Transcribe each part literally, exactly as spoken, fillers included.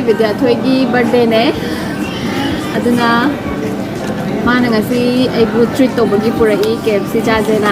ꯕꯤꯗ꯭ꯌꯥꯊꯣꯏꯒꯤ ꯕꯥꯔꯗꯦꯅꯦ, ꯑꯗꯨꯅ ꯃꯥꯅ ꯉꯁꯤ ꯑꯩꯕꯨ ꯇ꯭ꯔꯤꯠ ꯇꯧꯕꯒꯤ ꯄꯨꯔꯛꯏ, ꯀꯦ ꯑꯦꯐ ꯁꯤ ꯆꯥꯁꯦꯅ꯫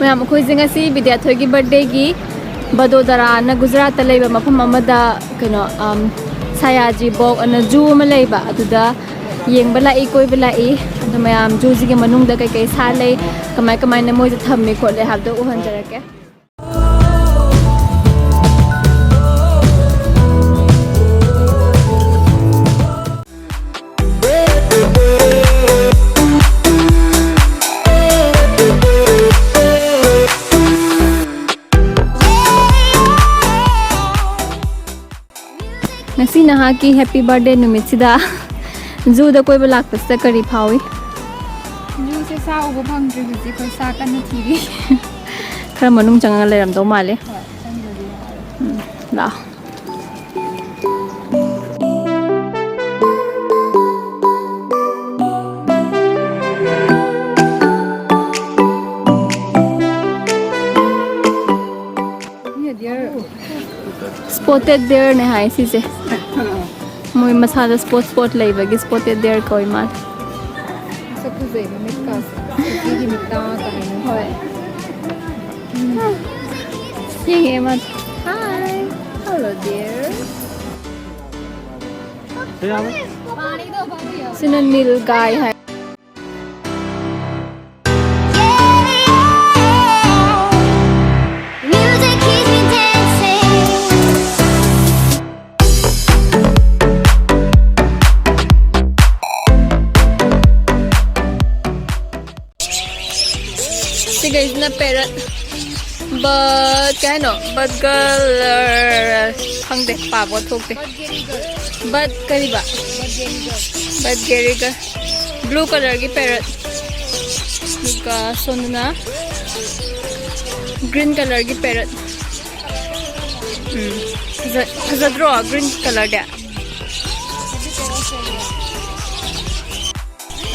ꯃꯌꯥꯝ, ꯑꯩꯈꯣꯏꯁꯦ ꯉꯁꯤ ꯕꯤꯗ꯭ꯌꯥꯊꯣꯏꯒꯤ ꯕꯥꯔꯗꯦꯒꯤ ꯕꯗꯣꯗꯔꯥꯅ ꯒꯨꯖꯔꯥꯠꯇ ꯂꯩꯕ ꯃꯐꯝ ꯑꯃꯗ ꯀꯩꯅꯣ, ꯑꯝ, ꯁꯌꯥꯖꯤ ꯕꯣꯛ ꯑꯅ ꯖꯨ ꯑꯃ ꯂꯩꯕ, ꯑꯗꯨꯗ ꯌꯦꯡꯕ ꯂꯥꯛꯏ, ꯀꯣꯏꯕ ꯂꯥꯛꯏ꯫ ꯑꯗꯣ ꯃꯌꯥꯝ, ꯖꯨꯁꯤꯒꯤ ꯃꯅꯨꯡꯗ ꯀꯩꯀꯩ ꯁꯥ ꯂꯩ, ꯀꯃꯥꯏ ꯀꯃꯥꯏꯅ ꯃꯣꯏꯁꯦ ꯊꯝꯃꯤ ꯈꯣꯠꯂꯤ ꯍꯥꯏꯕꯗꯣ ꯎꯍꯟꯖꯔꯛꯀꯦ꯫ ꯉꯁꯤ ꯅꯍꯥꯛꯀꯤ ꯍꯦꯄꯤ ꯕꯥꯔꯗꯦ ꯅꯨꯃꯤꯠꯁꯤꯗ ꯖꯨꯗ ꯀꯣꯏꯕ ꯂꯥꯛꯄꯁꯤꯗ ꯀꯔꯤ ꯐꯥꯎꯏ? ꯖꯨꯁꯦ ꯁꯥ ꯎꯕ ꯐꯪꯗ꯭ꯔꯤ ꯍꯧꯖꯤꯛ, ꯑꯩꯈꯣꯏ ꯁꯥ ꯀꯟꯅ ꯊꯤꯔꯤ꯫ ꯈꯔ ꯃꯅꯨꯡ ꯆꯪꯉꯒ ꯂꯩꯔꯝꯗꯧ ꯃꯥꯜꯂꯦ꯫ ꯍꯣꯏ, ꯆꯪꯗ꯭ꯔꯗꯤ ꯌꯥꯔꯣꯏ꯫ ꯎꯝ, ꯂꯥꯛꯑꯣ꯫ Spotted bearꯅꯦ ꯍꯥꯏ ꯁꯤꯁꯦ꯫ ꯃꯣꯏ ꯃꯁꯥꯗ spot spot ꯂꯩꯕꯒꯤ spotted bear ꯀꯧꯏ ꯃꯥꯜꯂꯦ꯫ ꯃꯁꯛ ꯐꯖꯩ, ꯃꯃꯤꯠꯀꯥꯁꯦ꯫ ꯅꯨꯄꯤꯒꯤ ꯃꯤꯠ ꯇꯥꯡꯉꯒ ꯍꯥꯏꯅ꯫ ꯍꯣꯏ꯫ ꯌꯦꯡꯉꯦ ꯃꯥ꯫ Hi. Hello, dear. ꯁꯤꯅ Nilgai ꯍꯥꯏ꯫ ꯁꯤꯈꯩꯁꯤꯅ parrot꯫ But ꯀꯩ ꯍꯥꯏꯅꯣ? But girl꯫ ꯈꯪꯗꯦ, ꯄꯥꯕ ꯊꯣꯛꯇꯦ꯫ ꯕꯠ ꯀꯔꯤꯕ? ꯕꯠ ꯒꯦꯔꯤꯒ꯫ ꯕ꯭ꯂꯨ ꯀꯂꯔꯒꯤ ꯄꯦꯔꯠ꯫ ꯑꯗꯨꯒ ꯁꯣꯝꯗꯅ ꯒ꯭ꯔꯤꯟ ꯀꯂꯔꯒꯤ ꯄꯦꯔꯠ꯫ ꯎꯝ, ꯐꯖ-, ꯐꯖꯗ꯭ꯔꯣ ꯒ꯭ꯔꯤꯟ ꯀꯂꯔꯗꯤ?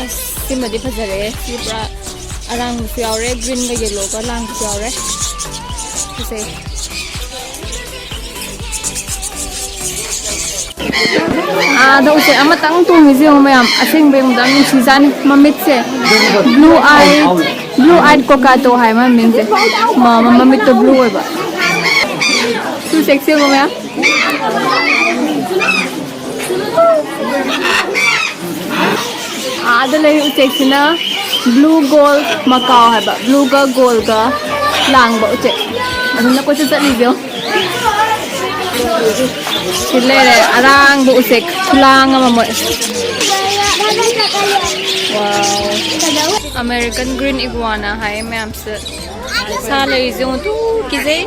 ꯑꯁ, ꯁꯤꯃꯗꯤ ꯐꯖꯔꯦ꯫ ꯁꯤ ꯄꯨꯔꯥ ꯑꯔꯥꯡꯕꯁꯨ ꯌꯥꯎꯔꯦ, ꯒ꯭ꯔꯤꯟꯒ ꯌꯦꯜꯂꯣꯒ ꯂꯥꯡꯕꯁꯨ ꯌꯥꯎꯔꯦ꯫ ꯐꯖꯩ꯫ ꯑꯥꯗ ꯎꯆꯦꯛ ꯑꯃꯇꯪ ꯇꯣꯡꯉꯤꯁꯦ ꯌꯦꯡꯉꯣ ꯃꯌꯥꯝ, ꯑꯁꯦꯡꯕ ꯌꯦꯡꯉꯨꯗ ꯌꯥꯝ ꯅꯨꯡꯁꯤꯖꯥꯠꯅꯤ꯫ ꯃꯃꯤꯠꯁꯦ blue eye, blue eyed cockatoo ꯍꯥꯏ ꯃꯃꯤꯡꯁꯦ꯫ ꯃ-, ꯃ-, ꯃꯃꯤꯠꯇꯣ blue ꯑꯣꯏꯕ꯫ ꯁꯤ ꯎꯆꯦꯛꯁꯦ ꯌꯦꯡꯉꯣ ꯃꯌꯥꯝ꯫ ꯑꯥꯗ ꯂꯩꯔꯤ ꯎꯆꯦꯛꯁꯤꯅ blue gold macaw ꯍꯥꯏꯕ, blue ꯒ gold ꯒ ꯂꯥꯡꯕ ꯎꯆꯦꯛ꯫ ꯑꯗꯨꯅ ꯀꯣꯏꯆꯠ ꯆꯠꯂꯤꯁꯦ ꯌꯦꯡꯉꯣ꯫ ꯁꯤ ꯂꯩꯔꯦ ꯑꯔꯥꯡꯕ ꯎꯆꯦꯛ ꯈꯨꯂꯥꯡ ꯑꯃ ꯃꯣꯏ꯫ Wow. American green iguana ꯍꯥꯏ ꯃꯌꯥꯝꯁꯦ꯫ ꯁꯥ ꯂꯩꯔꯤꯁꯦ ꯌꯦꯡꯉꯣ, ꯇꯨ ꯀꯤꯖꯩ꯫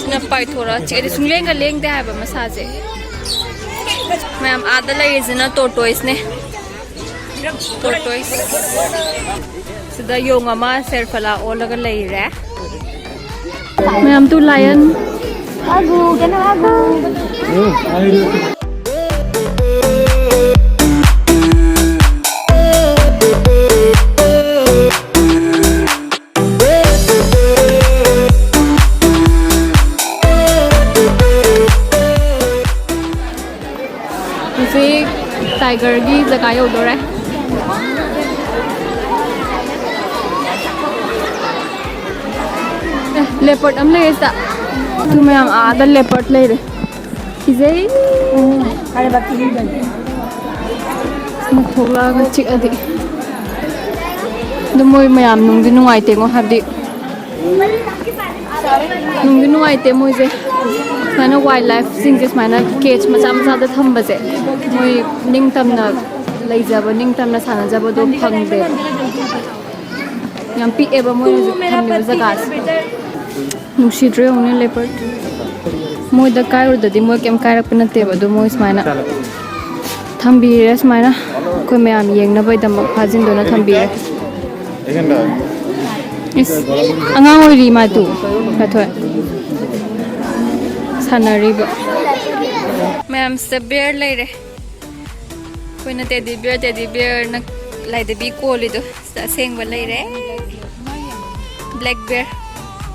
ꯁꯤꯅ ꯄꯥꯏꯊꯣꯔꯛꯑ ꯆꯤꯛꯑꯗꯤ ꯁꯨꯡꯂꯦꯡꯒ ꯂꯦꯡꯗꯦ ꯍꯥꯏꯕ ꯃꯁꯥꯁꯦ꯫ ꯃꯌꯥꯝ ꯑꯥꯗ ꯂꯩꯔꯤꯁꯤꯅ tortoise ꯅꯦ꯫ Tortoise꯫ ꯁꯤꯗ ꯌꯣꯡ ꯑꯃ ꯁꯦꯔꯐꯂꯥ ꯑꯣꯜꯂꯒ ꯂꯩꯔꯦ꯫ ꯃꯌꯥꯝ ꯇꯨ lion꯫ ꯑꯒꯨ, ꯀꯩꯅꯣ ꯑꯒꯨ꯫ ꯍꯧꯖꯤꯛ tiger ꯒꯤ ꯖꯒꯥ ꯌꯧꯗꯣꯔꯦ꯫ ꯑꯦ, leopard ꯑꯃ ꯂꯩꯔꯦ ꯁꯤꯗ꯫ ꯑꯗꯨ ꯃꯌꯥꯝ ꯑꯥꯗ leopard ꯂꯩꯔꯦ꯫ ꯀꯤꯖꯩ꯫ ꯁꯤꯅ ꯊꯣꯛꯂꯛꯑꯒ ꯆꯤꯛꯑꯗꯤ꯫ ꯑꯗꯨ ꯃꯣꯏ ꯃꯌꯥꯝ ꯅꯨꯡꯗꯤ ꯅꯨꯡꯉꯥꯏꯇꯦꯉꯣ, ꯍꯥꯏꯕꯗꯤ ꯅꯨꯡꯗꯤ ꯅꯨꯡꯉꯥꯏꯇꯦ ꯃꯣꯏꯁꯦ꯫ ꯁꯨꯃꯥꯏꯅ wild life ꯁꯤꯡꯁꯦ ꯁꯨꯃꯥꯏꯅ cage ꯃꯆꯥ ꯃꯆꯥꯗ ꯊꯝꯕꯁꯦ, ꯃꯣꯏ ꯅꯤꯡꯇꯝꯅ ꯂꯩꯖꯕ, ꯅꯤꯡꯇꯝꯅ ꯁꯥꯟꯅꯖꯕꯗꯣ ꯐꯪꯗꯦꯕ꯫ ꯌꯥꯝ ꯄꯤꯛꯑꯦꯕ ꯃꯣꯏ ꯍꯧꯖꯤꯛ ꯊꯝꯃꯤꯕ ꯖꯒꯥꯁꯦ꯫ ꯅꯨꯡꯁꯤꯗ꯭ꯔꯣ ꯌꯦꯡꯉꯨꯅꯦ, ꯂꯦꯄꯔꯗ꯫ ꯃꯣꯏꯗ ꯀꯥꯏꯔꯨꯗꯗꯤ ꯃꯣꯏ ꯀꯩꯝ ꯀꯥꯏꯔꯛꯄ ꯅꯠꯇꯦꯕ, ꯑꯗꯣ ꯃꯣꯏ ꯁꯨꯃꯥꯏꯅ ꯊꯝꯕꯤꯔꯦ, ꯁꯨꯃꯥꯏꯅ ꯑꯩꯈꯣꯏ ꯃꯌꯥꯝ ꯌꯦꯡꯅꯕꯒꯤꯗꯃꯛ ꯐꯥꯖꯤꯟꯗꯨꯅ ꯊꯝꯕꯤꯔꯦ꯫ ꯏꯁ, ꯑꯉꯥꯡ ꯑꯣꯏꯔꯤ ꯃꯥꯗꯨ꯫ ꯀꯥꯊꯣꯏ ꯁꯥꯟꯅꯔꯤꯕ꯫ ꯃꯌꯥꯝꯁꯤꯗ ꯕꯤꯌꯔ ꯂꯩꯔꯦ꯫ ꯑꯩꯈꯣꯏꯅ ꯇꯦꯗꯤ ꯕꯤꯌꯔ, ꯇꯦꯗꯤ ꯕꯤꯌꯔꯅ ꯂꯥꯏꯗꯕꯤ ꯀꯣꯜꯂꯤꯗꯣ, ꯁꯤꯗ ꯑꯁꯦꯡꯕ ꯂꯩꯔꯦ꯫ Black beer.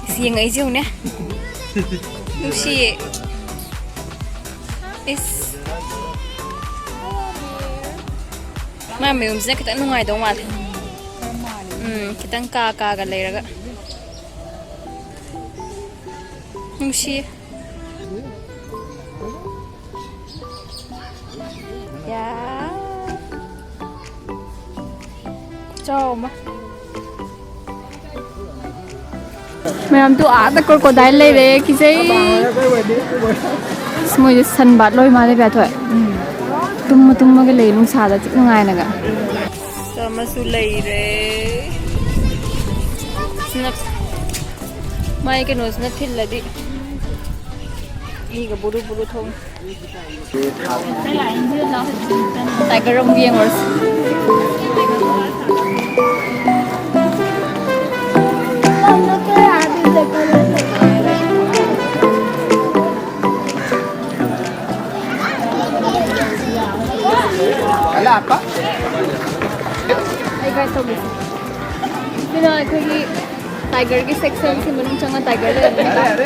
ꯏꯁ, ꯌꯦꯡꯉꯛꯏꯁꯦ ꯌꯦꯡꯉꯨꯅꯦ꯫ ꯅꯨꯡꯁꯤꯌꯦ꯫ ꯏꯁ꯫ ꯃꯥ ꯃꯌꯨꯝꯁꯤꯅ ꯈꯤꯇꯪ ꯅꯨꯡꯉꯥꯏꯗꯧ ꯃꯥꯜꯂꯦ꯫ ꯎꯝ, ꯈꯤꯇꯪ ꯀꯥ ꯀꯥꯒ ꯂꯩꯔꯒ꯫ ꯅꯨꯡꯁꯤꯌꯦ꯫ ꯌꯥ꯫ ꯆꯥꯎ ꯑꯃ꯫ ꯃꯌꯥꯝꯗꯨ ꯑꯥꯗ ꯀ꯭ꯔꯣꯀꯣꯗꯥꯏꯜ ꯂꯩꯔꯦ, ꯀꯤꯖꯩ꯫ ꯑꯁ, ꯃꯣꯏꯗꯤ ꯁꯟ ꯕꯥꯠ ꯂꯣꯏ ꯃꯥꯜꯂꯦ, ꯕꯦꯊꯣꯏ꯫ ꯇꯨꯝꯃ ꯇꯨꯝꯃꯒ ꯂꯩ, ꯅꯨꯡꯁꯥꯗ ꯊꯤ ꯅꯨꯡꯉꯥꯏꯅꯒ꯫ ꯑꯃꯁꯨ ꯂꯩꯔꯦ꯫ ꯁꯤꯅ ꯃꯥꯏ ꯀꯩꯅꯣꯁꯤꯅ ꯊꯤꯜꯂꯗꯤ ꯏꯒ ꯕꯨꯔꯨ ꯕꯨꯔꯨ ꯊꯣꯡ꯫ ꯇꯥꯏꯒꯔ ꯑꯃꯨꯛ ꯌꯦꯡꯉꯨꯔꯁꯤ꯫ ꯑꯩ ꯒꯥꯏꯗ ꯇꯧꯒꯦꯁꯦ꯫ ꯁꯤꯅ ꯑꯩꯈꯣꯏꯒꯤ ꯇꯥꯏꯒꯔꯒꯤ ꯁꯦꯛꯁꯟꯁꯤ ꯃꯅꯨꯡ ꯆꯪꯉ ꯇꯥꯏꯒꯔ ꯂꯩꯔꯝꯒꯅꯤ꯫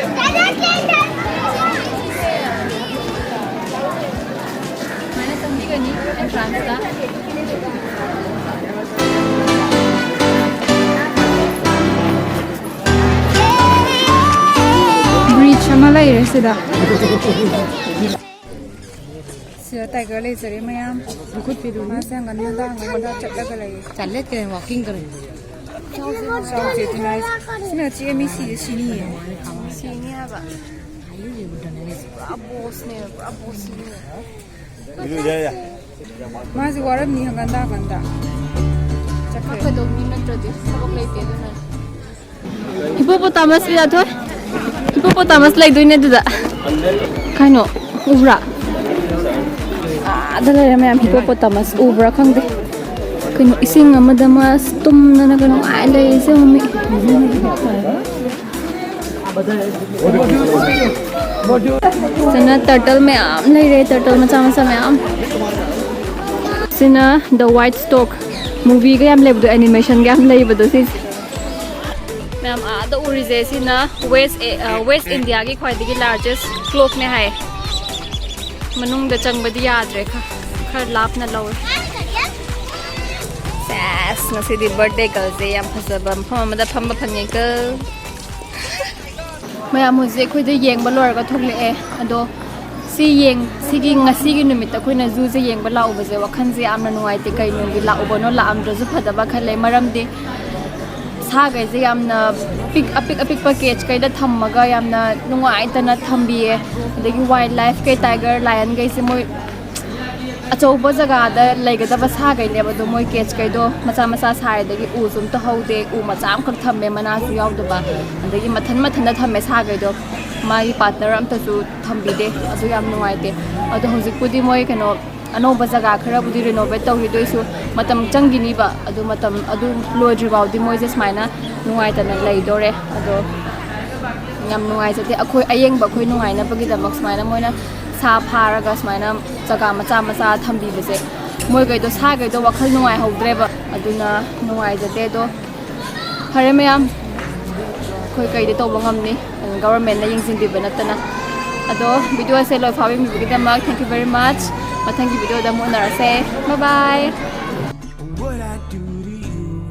ꯁꯨꯃꯥꯏꯅ ꯆꯪꯕꯤꯒꯅꯤ ꯑꯦꯟꯇ꯭ꯔꯥꯟꯁꯇ꯫ ꯕ꯭ꯔꯤꯖ ꯑꯃ ꯂꯩꯔꯦ ꯁꯤꯗ꯫ ꯁꯤꯗ ꯇꯥꯏꯒꯔ ꯂꯩꯖꯔꯦ ꯃꯌꯥꯝ꯫ ꯃꯥꯁꯦ ꯍꯪꯒꯟ ꯃꯟꯗꯥ ꯍꯪꯒꯟ ꯃꯟꯗꯥ ꯆꯠꯂꯒ ꯂꯩꯌꯦ꯫ ꯆꯠꯂꯦ ꯀꯩꯅꯣ, ꯋꯥꯀꯤꯡ ꯇꯧꯔꯦ꯫ ꯆꯥꯎꯁꯦ, ꯆꯥꯎꯁꯦ ꯑꯗꯨꯅ ꯍꯥꯏꯁꯦ꯫ ꯁꯤꯅ ꯆꯦ ꯃꯤ ꯁꯤꯔꯦ, ꯁꯤꯅꯤꯌꯦ꯫ ꯁꯤꯅꯤ ꯍꯥꯏꯕ꯫ ꯄꯨꯔꯥ ꯕꯣꯁꯅꯦꯕ, ꯄꯨꯔꯥ ꯕꯣꯁꯅꯦꯕ꯫ ꯃꯥꯁꯦ ꯋꯥꯔꯝꯅꯤ ꯍꯪꯒꯟꯗꯥ ꯍꯪꯒꯟꯗꯥ꯫ ꯆꯠꯈ꯭ꯔꯦ꯫ ꯀꯩꯗꯧꯅꯤ ꯅꯠꯇ꯭ꯔꯗꯤ ꯊꯕꯛ ꯂꯩꯇꯦ ꯑꯗꯨꯅ꯫ Hippopotamus ꯁꯤꯗ ꯊꯣꯏ꯫ Hippopotamus ꯂꯩꯗꯣꯏꯅꯦ ꯑꯗꯨꯗ꯫ ꯀꯩꯅꯣ? ꯎꯕ꯭ꯔꯥ? ꯑꯥꯗ ꯂꯩꯔꯦ ꯃꯌꯥꯝ, hippopotamus ꯎꯕ꯭ꯔꯥ ꯈꯪꯗꯦ꯫ ꯀꯩꯅꯣ, ꯏꯁꯤꯡ ꯑꯃꯗ ꯃꯥ ꯇꯨꯝꯗꯅ ꯀꯩꯅꯣ ꯉꯥꯏ ꯂꯩꯔꯤꯁꯦ ꯌꯦꯡꯉꯨ ꯃꯤ꯫ ꯁꯤꯅ turtle ꯃꯌꯥꯝ ꯂꯩꯔꯦ, turtle ꯃꯆꯥ ꯃꯆꯥ ꯃꯌꯥꯝ꯫ ꯁꯤꯅ The White Stork, movieꯒ ꯌꯥꯝ ꯂꯩꯕꯗꯣ, animationꯒ ꯌꯥꯝ ꯂꯩꯕꯗꯣ ꯁꯤꯁꯦ꯫ ꯃꯌꯥꯝ ꯑꯥꯗ ꯎꯔꯤꯁꯦ ꯁꯤꯅ West, ꯑ, West Indiaꯒꯤ ꯈ꯭ꯋꯥꯏꯗꯒꯤ largest clockꯅꯦ ꯍꯥꯏ꯫ ꯃꯅꯨꯡꯗ ꯆꯪꯕꯗꯤ ꯌꯥꯗ꯭ꯔꯦ, ꯈ-, ꯈꯔ ꯂꯥꯞꯅ ꯂꯧꯔꯦ꯫ ꯁꯦꯁ, ꯉꯁꯤꯗꯤ birthday girlꯁꯦ ꯌꯥꯝ ꯐꯖꯕ ꯃꯐꯝ ꯑꯃꯗ ꯐꯝꯕ ꯐꯪꯉꯦꯀꯣ꯫ ꯃꯌꯥꯝ ꯍꯧꯖꯤꯛ ꯑꯩꯈꯣꯏꯗ ꯌꯦꯡꯕ ꯂꯣꯏꯔꯒ ꯊꯣꯛꯂꯛꯑꯦ꯫ ꯑꯗꯣ ꯁꯤ ꯌꯦꯡ-, ꯁꯤꯒꯤ ꯉꯁꯤꯒꯤ ꯅꯨꯃꯤꯠꯇ ꯑꯩꯈꯣꯏꯅ zooꯁꯦ ꯌꯦꯡꯕ ꯂꯥꯛꯎꯕꯁꯦ ꯋꯥꯈꯜꯁꯦ ꯌꯥꯝꯅ ꯅꯨꯡꯉꯥꯏꯇꯦ꯫ ꯀꯩꯅꯣꯒꯤ ꯂꯥꯛꯎꯕꯅꯣ, ꯂꯥꯛꯑꯝꯗ꯭ꯔꯁꯨ ꯐꯗꯕ ꯈꯜꯂꯦ꯫ ꯃꯔꯝꯗꯤ ꯁꯥꯈꯩꯁꯦ ꯌꯥꯝꯅ ꯄꯤꯛ-, ꯑꯄꯤꯛ ꯑꯄꯤꯛꯄ cageꯀꯩꯗ ꯊꯝꯃꯒ ꯌꯥꯝꯅ ꯅꯨꯡꯉꯥꯏꯇꯅ ꯊꯝꯕꯤꯌꯦ꯫ ꯑꯗꯒꯤ wildlife ꯀꯩ, tiger, lionꯈꯩꯁꯦ ꯃꯣꯏ ꯑꯆꯧꯕ ꯖꯒꯥꯗ ꯂꯩꯒꯗꯕ ꯁꯥꯈꯩꯅꯦꯕ, ꯑꯗꯣ ꯃꯣꯏ cageꯀꯩꯗꯣ ꯃꯆꯥ ꯃꯆꯥ ꯁꯥꯏ, ꯑꯗꯒꯤ ꯎꯁꯨ ꯑꯝꯇ ꯍꯧꯗꯦ, ꯎ ꯃꯆꯥ ꯑꯃꯈꯛ ꯊꯝꯃꯦ, ꯃꯅꯥꯁꯨ ꯌꯥꯎꯗꯕ, ꯑꯗꯒꯤ ꯃꯊꯟ ꯃꯊꯟꯇ ꯊꯝꯃꯦ ꯁꯥꯈꯩꯗꯣ, ꯃꯥꯒꯤ partner ꯑꯝꯇꯁꯨ ꯊꯝꯕꯤꯗꯦ꯫ ꯑꯗꯨ ꯌꯥꯝ ꯅꯨꯡꯉꯥꯏꯇꯦ꯫ ꯑꯗꯣ ꯍꯧꯖꯤꯛꯄꯨꯗꯤ ꯃꯣꯏ ꯀꯩꯅꯣ, ꯑꯅꯧꯕ ꯖꯒꯥ ꯈꯔꯕꯨꯗꯤ renovate ꯇꯧꯈꯤꯗꯣꯏꯁꯨ ꯃꯇꯝ ꯆꯪꯈꯤꯅꯤꯕ꯫ ꯑꯗꯨ ꯃꯇꯝ ꯑꯗꯨ ꯂꯣꯏꯗ꯭ꯔꯤ ꯐꯥꯎꯗꯤ ꯃꯣꯏꯁꯦ ꯁꯨꯃꯥꯏꯅ ꯅꯨꯡꯉꯥꯏꯇꯅ ꯂꯩꯗꯣꯔꯦ꯫ ꯑꯗꯣ ꯌꯥꯝ ꯅꯨꯡꯉꯥꯏꯖꯗꯦ꯫ ꯑꯩꯈꯣꯏ ꯑꯌꯦꯡꯕ ꯑꯩꯈꯣꯏ ꯅꯨꯡꯉꯥꯏꯅꯕꯒꯤꯗꯃꯛ ꯁꯨꯃꯥꯏꯅ ꯃꯣꯏꯅ ꯁꯥ ꯐꯥꯔꯒ ꯁꯨꯃꯥꯏꯅ ꯖꯒꯥ ꯃꯆꯥ ꯃꯆꯥ ꯊꯝꯕꯤꯕꯁꯦ, ꯃꯣꯏꯈꯩꯗꯣ, ꯁꯥꯈꯩꯗꯣ ꯋꯥꯈꯜ ꯅꯨꯡꯉꯥꯏꯍꯧꯗ꯭ꯔꯦꯕ꯫ ꯑꯗꯨꯅ ꯅꯨꯡꯉꯥꯏꯖꯗꯦ꯫ ꯑꯗꯣ ꯐꯔꯦ ꯃꯌꯥꯝ, ꯑꯩꯈꯣꯏ ꯀꯩꯗꯤ ꯇꯧꯕ ꯉꯝꯅꯤ, governmentꯅ ꯌꯦꯡꯁꯤꯟꯕꯤꯕ ꯅꯠꯇꯅ꯫ ꯑꯗꯣ videoꯁꯦ ꯂꯣꯏ ꯐꯥꯎ ꯌꯦꯡꯕꯤꯕꯒꯤꯗꯃꯛ thank you very much꯫ ꯃꯊꯪꯒꯤ videoꯗ ꯑꯃꯨꯛ ꯎꯅꯔꯁꯦ꯫ Bye bye꯫ What I do to you.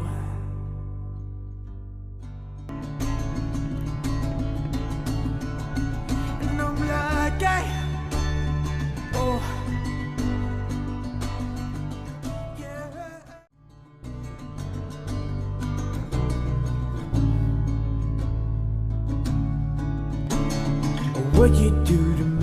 And I'm like, hey, oh, yeah. What you do to